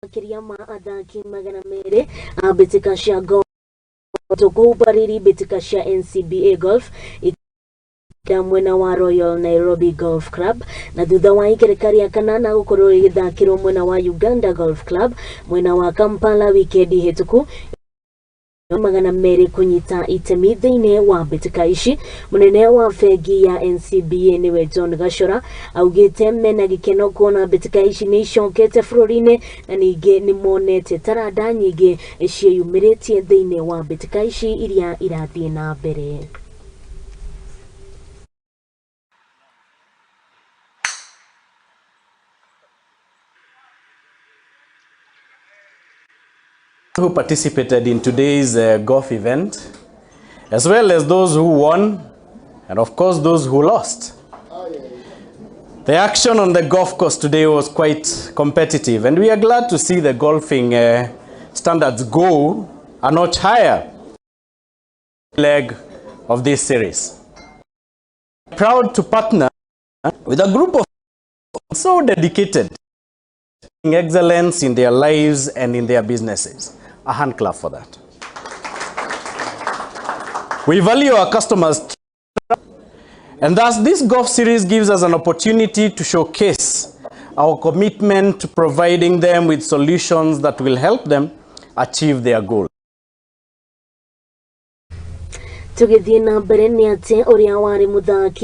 Makĩria ma athaki 200 a mbĩtĩka cia golf kũu Bariri, mbĩtĩka cia NCBA Golf ya mwena wa Royal Nairobi Golf Club, na thutha wa ikereka rĩa kanana gũkorwo rĩgĩthakĩrwo mwena wa Uganda Golf Club mwena wa Kampala wikendi hĩtũku, 200 kũnyita itemi thĩinĩ wa mbĩtĩka ici. Mũnene wa bengi ya NCBA nĩwe John Gachora augĩte mena gĩkeno kuona mbĩtĩka ici nĩ icokete bũrũri-inĩ, na ningĩ nĩ monete taranda nyingĩ ciĩyumĩrĩtie thĩinĩ wa mbĩtĩka ici iria irathiĩ na mbere. Who participated in today's golf event, as well as those who won, and of course those who lost. The action on the golf course today was quite competitive, and we are glad to see the golfing standards go a notch higher leg of this series. Proud to partner with a group of so dedicated excellence in their lives and in their businesses. A hand clap for that. We value our customers, and thus this golf series gives us an opportunity to showcase our commitment to providing them with solutions that will help them achieve their goals. Tũgĩthiĩ na mbere nĩ atĩ ũrĩa warĩ mũthaki